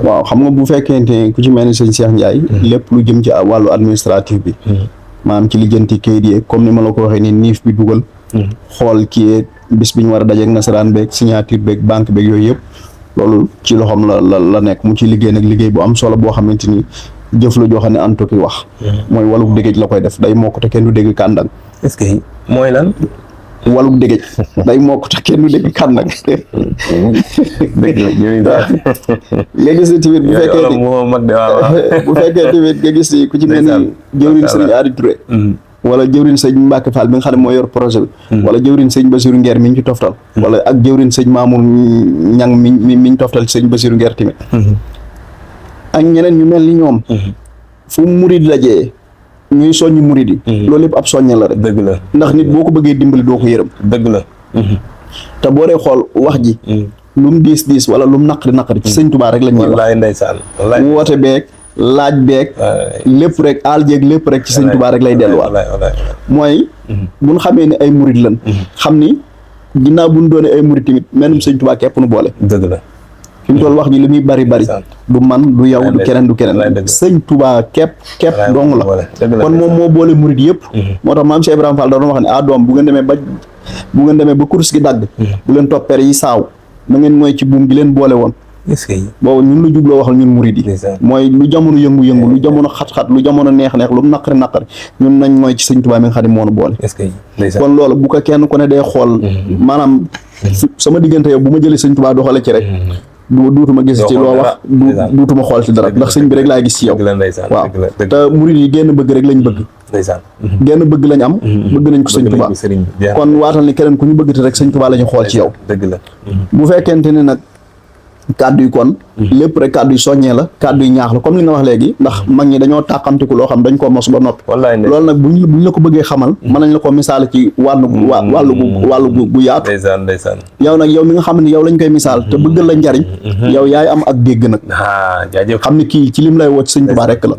waaw xam nga bu fekkente ku ci mel ni sëñ Cheikh Ndiaye lépp lu jëm ci wàllu administratif bi maanaam ci lijjanti kayit yi comme ni ma la ko waxee ni niif bi dugal xool kii bis bi ñu war a dajeeg nasaraan beeg signature beeg banque beeg yooyu yëpp loolu ci loxoom la nekk mu ci liggéey nag liggéey bu am solo boo xamante ni jëf la joo xam ne antu ki wax mooy waluk dégéej la koy def day mokk te kenn du dégg kàndang. est-ce que mooy lan waluk dégéej day mokk te kenn du dégg kàndang léegi si tamit bu fekkee tamit nga gis ni ku ci mel ni jëwriñ sëriñ Adi Touré wala jëwriñ sëñ Mbacke Fall bi nga xam ne moo yor projet bi wala jëwriñ sëñ Bassirou Nguer mi ñu ci toftal wala ak jëwriñ sëñ Mamour Ñang mi ñu toftal ci sëñ Bassirou Nguer tamit ak ñeneen ñu mel ni ñoom fu murid dajee ñuy soññ murid yi loolu lépp ab soññe la rek dëgg la ndax nit boo ko bëggee dimbali doo ko yërëm dëgg la te boo dee xool wax ji lu mu diis wala lu mu naqari ci sëñ Touba rek la ñuy wax wallaay ndeysaan woote beeg laaj beeg lépp rek aal jeeg lépp rek ci sëñ Touba rek lay delluwaat mooy buñ xamee ne ay murid lan xam ni ginnaaw buñ doone ay murid tamit menum sëñ Touba képp nu boole dëgg la fi mu toll wax ji li muy bari du man du yow du keneen sëñ Touba képp dong la kon moom moo boole murid yëpp moo tax maam Cheikh Ibrahima Fall da doon wax ne doom bu ngeen demee ba course gi dagg bu leen toppeer yi saaw na ngeen mooy ci buum gi leen boole woon boobu ñun lu jubloo waxal ñun murid yi mooy lu jamono yëngu-yëngu lu jamono xat-xat lu jamono neex-neex lu naqari ñun nañ mooy ci sëñ Touba mi nga xam ne moo nu boole kon loolu bu ko kenn ku ne day xool maanaam sama diggante yow bu ma jëlee sëñ Touba doxale ci rek duutuma gis ci loo wax duutuma xool ci dara ndax sëñ bi rek laa gis ci yow waaw te murid yi génn bëgg rek lañ bëgg génn bëgg lañ am bëgg nañ ko sëñ Touba kon waatal ni keneen ku ñu bëgg te rek sëñ Touba la ñu xool ci yow bu fekkente ne nag kàddu yi kon lépp rek kàddu yi soññee la kàddu yi ñaax la comme li nga wax léegi ndax mag ñi dañoo tàqamtiku loo xam dañ ko mos ba noppi loolu nag buñ la ko bëggee xamal mën nañ la ko misaal ci wàllu gu yaatu yow nag yow mi nga xam ne yow lañ koy misaal te bëggal la njariñ yow yaay am ak dégg nag xam ne kii ci lim lay woo ci sëñ Touba rek la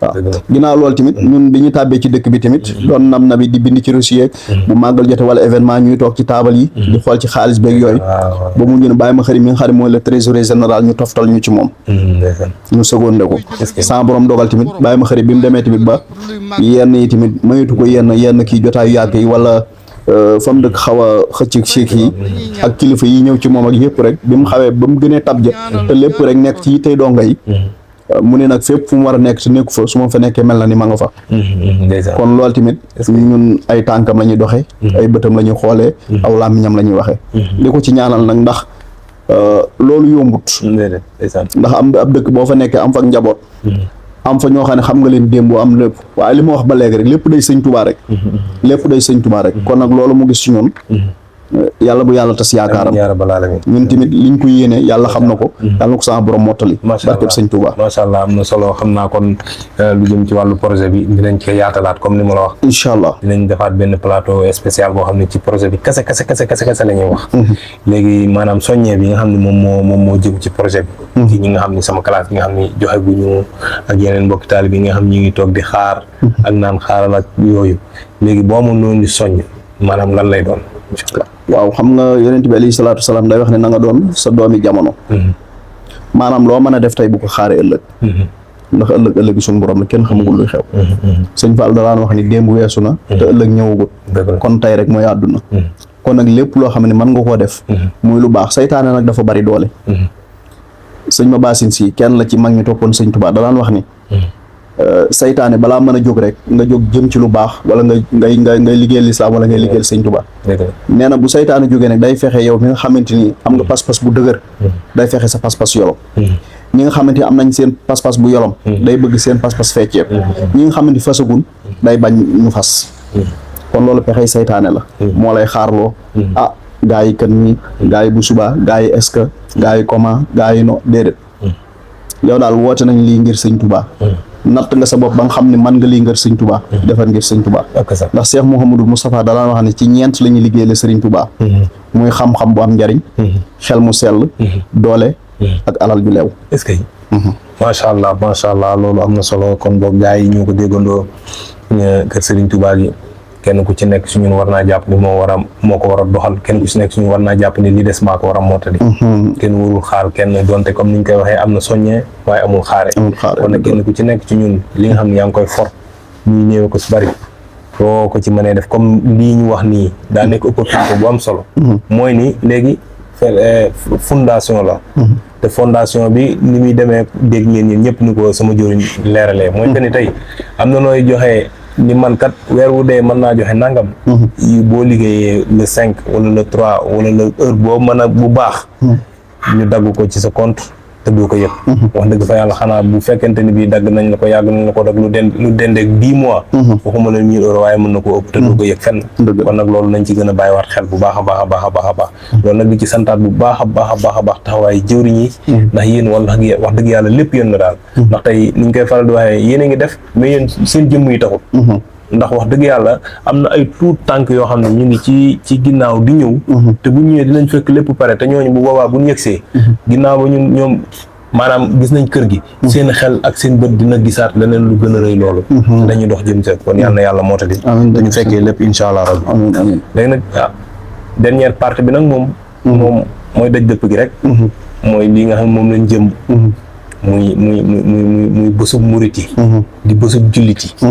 waaw ginnaaw loolu tamit ñun bi ñu tàbbee ci dëkk bi tamit doon na bi di bind ci reçu bu màggal jote wala événement ñuy toog ci taabal yi di xool ci xaalis beeg yooyu ba mu ñu ne bàyyi ma xarit mi nga xam ne mooy le trésorier général ñu toftal ñu ci moom ñu seconde ko sans borom dogal tamit bàyyi ma xarit bi mu demee tamit ba yenn yi tamit mayatu ko yenn kii jotaayu yàgg yi wala fa mu dëkk xaw a xëcc cheikh yi ak kilifa yi ñëw ci moom ak yëpp rek bi mu xawee ba mu gënee tab ja te lépp rek nekk ci yittey donga yi mu ne nag fépp fu mu war a nekk te nekku fa su ma fa nekkee mel na ni ma nga fa kon loolu tamit ñun ay tànkam la ñuy doxee ay bëtam la ñuy xoolee aw làmmiñam la ñuy waxee di ko ci ñaanal nag ndax loolu yombut ndax ab dëkk boo fa nekkee am fa njaboot am fa ñoo xam ne xam nga leen démb am lépp waaye li ma wax ba léegi rek lépp day sëñ Touba rek lépp day sëñ Touba rek kon nag loolu mu gis ci ñun yàlla bu yàlla tas yaakaaram ñun tamit liñ ko yéene yàlla xam na ko yàlla na ko sama borom mottali barkeb sëñ Touba macha allah am na solo xam naa kon lu jëm ci wàllu projet bi dinañ ko yaatalaat comme ni ma la wax incha allah dinañ defaat benn plateau spécial boo xam ne ci projet bi kese la ñuy wax léegi maanaam soññee bi nga xam ne moom moo jëm ci projet bi ci ñi nga xam ne sama classe bi nga xam ne joxe guñu ak yeneen mbokki taalibe bi nga xam ñi ngi toog di xaar ak naan xaaral ak yooyu léegi boo amoon noonu di soññ maanaam lan lay doon incha allah waaw xam nga yonent bi alayhi salaatu wasalaam day wax ne na nga doon sa doomi jamono maanaam loo mën a def tey bu ko xaaree ëllëg ndax ëllëg suñu borom la kenn xamagul luy xew sëñ Fall da daan wax ni démb weesu na te ëllëg ñëwagut kon tey rek mooy àdduna kon nag lépp loo xam ne mën nga koo def muy lu baax saytaane nag dafa bari doole sëñ ma baasin si kenn la ci mag ñi toppoon sëñ Tuubaa da daan wax ni saytaane balaa mën a jóg rek nga jóg jëm ci lu baax wala ngay liggéeyal lislaam wala ngay liggéeyal sëñ Tuubaa nee na bu saytaane jógee nag day fexe yow mi nga xamante ni am nga pas-pas bu dëgër day fexe sa pas-pas yolom ñi nga xamante ni am nañ seen pas-pas bu yolom day bëgg seen pas-pas fecceeku ñi nga xamante ni fasagun day bañ ñu fas kon loolu pexey saytaane la moo lay xaarloo gaa yi kan ñi gaa yi bu subaa gaa yi est-ce que gaa yi comment gaa yi no déedéet yow daal woote nañ lii ngir sëñ Tuubaa natt nga sa bopp ba nga xam ne mën nga lii ngir sëñ Tuubaa defar ngir sëñ Tuubaa ndax Cheikh Mouhamadou Moustapha da daan wax ne ci ñeent la ñuy liggéeyal sëriñ Tuubaa muy xam-xam bu am njariñ xel mu sell doole ak alal ju leew est-ce que macha allah loolu am na solo. kon boog gars yi ñoo ko déggandoo kër Serigne Touba gi kenn ku ci nekk su ñun war naa jàpp ni moo ko war a doxal, kenn ku ci nekk su ñun war naa jàpp ni li des maa ko war a mottali. kenn warul xaar kenn, donte comme ni ñu koy waxee am na soññee waaye amul xaare. kon nag kenn ku ci nekk ci ñun li nga xam ne yaa ngi koy for ñuy néew ko si bari boo ko ci mënee def comme lii ñu wax nii daa nekk opportunité bu am solo. mooy ni léegi fondation la. te fondation bi ni muy demee dégg ngeen ñun ñëpp ni ko sama jëriñ leeralee. mooy que ni tey am na nooy joxe ni man kat weer wu dee mën naa joxe nangam. boo liggéeyee le 5 wala le 3 wala le heure boo mën a bu baax. ñu dagg ko ci sa compte te doo ko yëg. wax dëgg fa yàlla xanaa bu fekkente ni bii dagg nañ la ko yàgg nañ la ko dag lu dendeeg 10 mois. waxuma la 1000 euros waaye mën na koo ëpp te doo ko yëg fenn. kon nag loolu nañ ci gën a bàyyiwaat xel bu baax a baax a baax a baax a baax. loolu nag di ci santaat bu baax a baax a baax a baax taxawaay jëwriñ yi. ndax yéen wax dëgg yàlla lépp yéen la daal. ndax tey niñ koy faral di waxee yéen a ngi def mais yéen seen jëmm yi taxul. ndax wax dëgg yàlla am na ay tuut tànk yoo xam ne ñu ngi ci ginnaaw di ñëw. te bu ñëwee dinañ fekk lépp pare te ñooñu bu boobaa bu ñu yegsee ginnaaw ba ñoom maanaam gis nañ kër gi. seen xel ak seen bët dina gisaat leneen lu gën a rëy loolu. dañuy dox jëm ca kon yal na yàlla mootali. amiin dañu fekkee lépp incha allah rabbi. amiin léegi nag dernière partie bi nag moom mooy daj dëpp gi rek. mooy lii nga xam moom lañ jëm. muy bësub murit yi. di bësub jullit yi.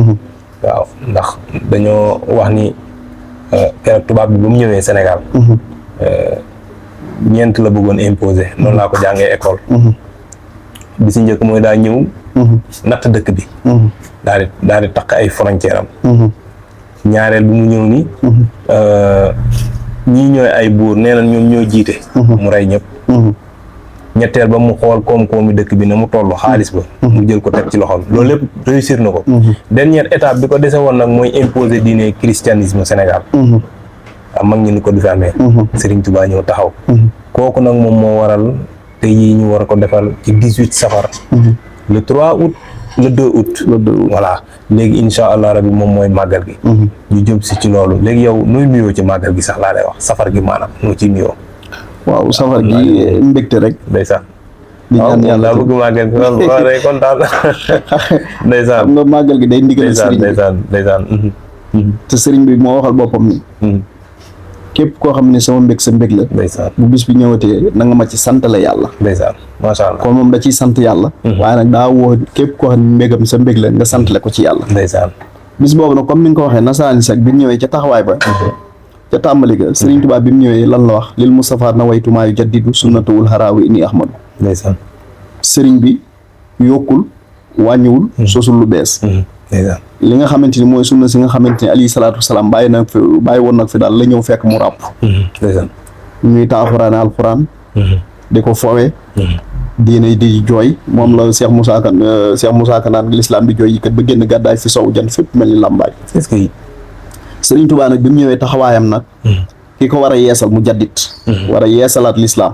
waaw ndax dañoo wax ni keroog tubaab bi ba mu ñëwee Sénégal. ñeent la bëggoon imposer noonu laa ko jàngee école. bi si njëkk mooy daa ñëw. natt dëkk bi. daal di takk ay frontière am. ñaareel bi mu ñëw ni ñii ñooy ay buur nee na ñoom ñoo jiite. mu rey ñëpp. ñetteel ba mu xool koom-koomi dëkk bi na mu toll xaalis ba. mu jël ko teg ci loxoom loolu lépp réussir na ko. dernière étape bi ko dese woon nag mooy imposer diine christianisme Sénégal. waaw mag ñi ni ko du fi amee. Serigne Touba ñëw taxaw. kooku nag moom moo waral te yii ñu war a ko defal ci 18 safar. le 3 août le 2 août. voilà léegi incha allah rabi moom mooy màggal gi. ñu jëm si ci loolu léegi yow nooy nuyoo ci màggal gi sax laa lay wax safar gi maanaam noo ciy nuyoo. waaw safar gi mbégte rek. ndeysaan. di ñaan yàlla bëgg màggal gi loolu waaw day kontaan. ndeysaan xam nga màggal gi day ndigal sëriñ bi ndeysaan. te sëriñ bi moo waxal boppam ni. képp koo xam ne sama mbég sa mbég la. ndeysaan bu bis bi ñëwatee na nga ma ci sant la yàlla. ndeysaan macha allah kon moom da ciy sant yàlla. waaye nag daa woo képp koo xam ne mbégam sa mbég la nga sant la ko ci yàlla. ndeysaan. bis boobu nag comme ni nga ko waxee nasaraan si ak bi ñëwee ca taxawaay ba. ca tàmbali ga Serigne Touba bi mu ñëwee lan la wax lil Mustafa na waytumaa yu jaddidu sunnatawul haraawi ini ahmadu. ndeysaan. Serigne bi yokkul wàññiwul. sosul lu bees. ndeysaan. li nga xamante ni mooy sunna si nga xamante ni alayhi salaatu wasalaam bàyyi woon nag fi daal la ñëw fekk mu ràpp. ndeysaan. ñuy taaxuraane alxuraan. di ko fowe. diine di jooy moom la Cheikh Moussa Ka naan l'islam di jooy yi kat ba génn gàddaay fi sow jan fépp mel ni làmbaay. est-ce que. Serigne Touba nag bi mu ñëwee taxawaayam nag. ki ko war a yeesal mu jaddit. war a yeesalaat l'islam.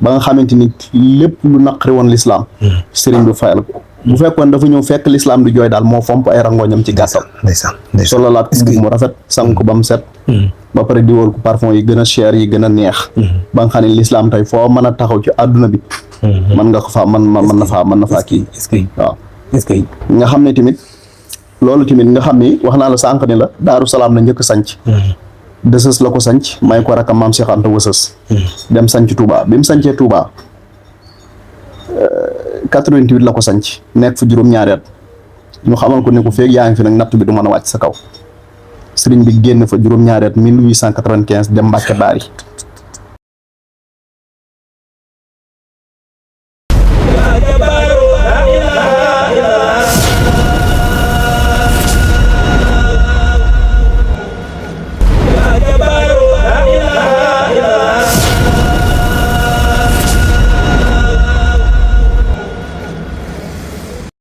ba nga xamante ni lépp lu naqari woon l'islam. Serigne bi fayal ko. bu fekkoon dafa ñëw fekk l'islam di jooy daal moo fomp ay rangoñam ci gàttal. ndeysaan. sololaat ko mu rafet sang ko ba mu set. ba pare di wóor ko parfum yi gën a cher yi gën a neex. ba nga xam ne l'islam tey foo mën a taxaw ci àdduna bi. mën nga ko faa mën na faa kii. est-ce que waaw est-ce que. nga xam ne tamit loolu tamit nga xam ni wax naa la sànq ni la Daaru Salaam la njëkk sanc dësës la ko sanc may ko rakam maam Cheikh Anta Wësës. dem sanc Touba bi mu sancee Touba 88 la ko sanc nekk fa juróom-ñaari at ñu xamal ko ne ko feeg yaa ngi fi nag natt bi du mën a wàcc sa kaw sëriñ bi génn fa juróom-ñaari at 1895 dem Mbàkke Baari